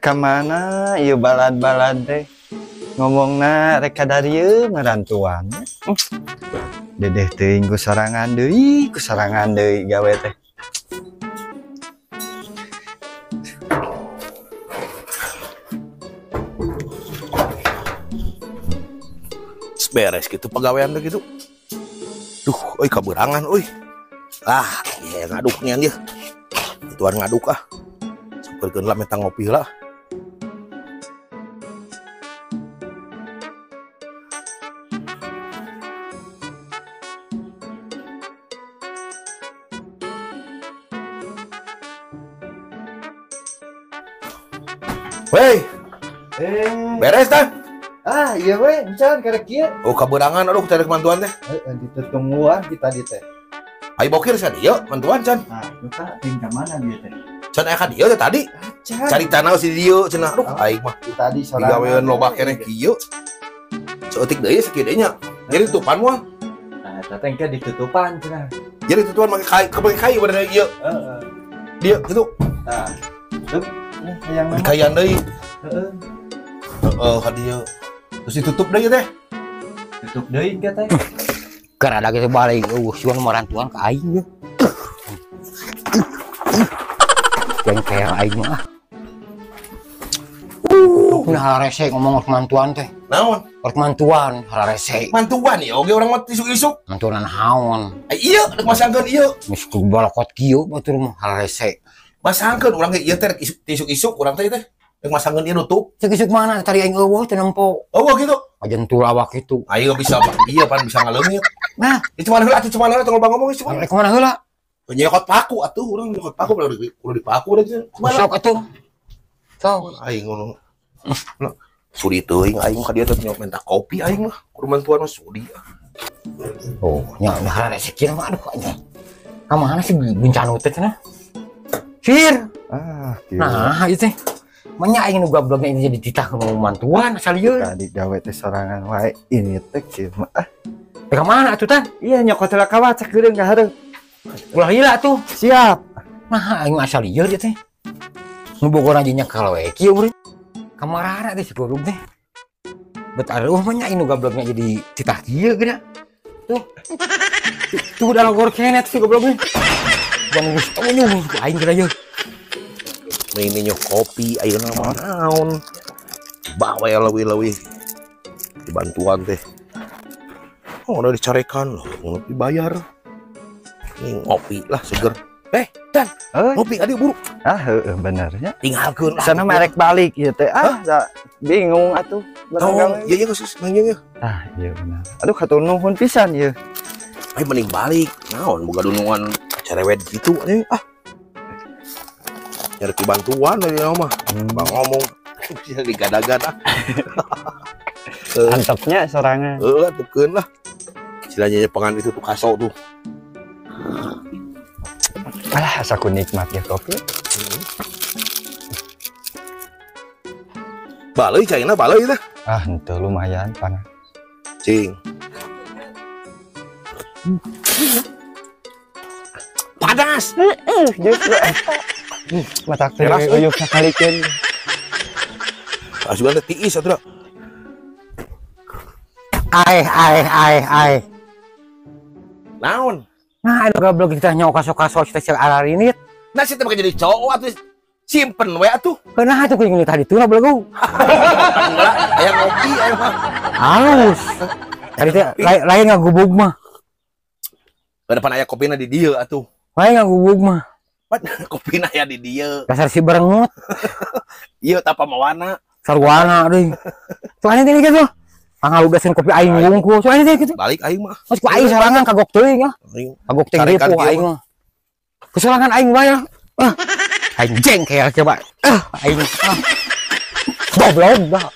Kamana ieu balad-balad teh ngomongna rek ka darieu marantuan. Dedeh teuing ku sorangan deui gawe teh. Beres gitu pegawaian teh gitu. Duh, euy kaberangan euy. Ah, ya ngaduk nian ieu. Ituan ngaduk ah. Sampeurkeun lah meta ngopi lah. Wey, beres tah? Ah, iya we, encan karek kieu. Oh, kaberangan aduh cari mantuan teh. Heeh, ditutungguan kita di teh. Ayo bokir sia dieu mantuan can. Nah, kita ting ka mana dia teh? Can aya ka dieu teh tadi. Cari tanah si dieu cenah. Aduh, aing mah tadi sorangan. Digawean loba keneh kieu. Saeutik deui sakieu deui nya. Jadi tutupan moal. Nah, eta teh engke ditutupan cenah. Jadi tutupan make kai, make kai bener ieu. Heeh. Dieu kitu. Tah. Tuh, hayang mana? Dikayan deui. Heeh. Heeh, ka dieu. Terus ditutup deui teh. Tutup deui engke teh. Karena ada gitu balik, suan marantuan ke aing ya. Jengkel aing mah. Nah harese ngomong mantuan teh. Naon? Rek mantuan harese. Mantuan ya oge urang mah isuk-isuk. Mantuan naon? Iya, rek masangkeun ieu. Geus balokot kieu batur mah harese. Masangkeun urang ge ieu teh rek isuk-isuk urang teh teh. Rek masangkeun ieu nutup. Cek isuk mana tadi aing eueuh teu nempo. Eueuh kitu. Ajentul awak itu. Ayo bisa iya pan bisa ngaleungit. Nah, itu mana heula atuh cuman heula tong loba ngomong ieu cuman. Rek mana heula? Nyokot paku atuh urang nyokot paku kudu dipaku da cenah. Sok atuh. Sok aing ngono. Sudi teuing aing ka dieu teh nyok minta kopi aing mah. Kudu mantuan mah sudi. Oh, nya harese kieu mah aduh anjing. Ka mana sih bencana teh cenah? Sir. Ah, kieu. Nah, ieu teh. Manya aing nu gablogna ini jadi titah ke mantuan asal ieu. Tadi gawe teh sorangan wae ini teh kieu mah. Ah. Ka mana atuh tah? Iya nyokot heula ka wacek geureung ka hareup. Ulah lila tuh. Siap. Nah, aing asal ieu dia teh. Nu bogor aja nya kalau we kieu urang. Kamarana teh si goblok teh. Bet aduh mah nya aing nu gablogna jadi titah kieu geuna. Tuh. Tuh udah logor kenet si goblok teh. Bang geus tonyung ku aing geura ieu. Ini nyok kopi ayeuna mah naon. Bawel leuwih-leuwih. Dibantuan teh. Oh, udah dicarekan loh, mau dibayar. Ini ngopi lah seger. Dan ngopi adik buru. Ah, heeh benernya. Tinggalkeun lah. Sana merek balik ieu teh. Ah, bingung atuh. Oh, iya iya geus nanya. Ah, iya bener. Aduh, hatur nuhun pisan ieu. Ayo mending balik. Naon boga dunungan cerewet gitu anjing. Ah. Nyari bantuan dari mah. Bang ngomong bisa digada-gada. Antepnya sorangan. Heeh, antepkeun lah. Silanya pengan itu tuh kaso tuh. Alah, asa ku nikmat ya kopi. Baleuy caina baleuy teh. Ah, henteu lumayan panas. Cing. Panas. Heeh, justru eta. Matak teh uyuh sakalikeun. Asugan teh tiis atuh da. Aeh aeh aeh aeh. Naon? Nah, anu goblok kita nyok kaso-kaso kita cek ararinit. Nah, sih teh make jadi cowok atuh simpen we atuh. Kunaha atuh kuring tadi tuh goblok. Aya ngopi aya mah. Halus. Tadi teh lain ngagubug mah. Ke depan aya kopina di dieu atuh. Lain ngagubug mah. Kopina aya di dieu. Dasar si berengut. Ieu tapa mawana. Sarwana deui. Soalnya teh kitu. Pangaludaseun kopi aing wungkul. Soalnya teh kitu. Balik aing mah. Geus ku aing sorangan kagok teuing ah. Kagok teuing ripuh aing mah. Kesorangan aing wae lah. Ah. Aing jengkel coba. Ah, aing. Ah. Goblok dah.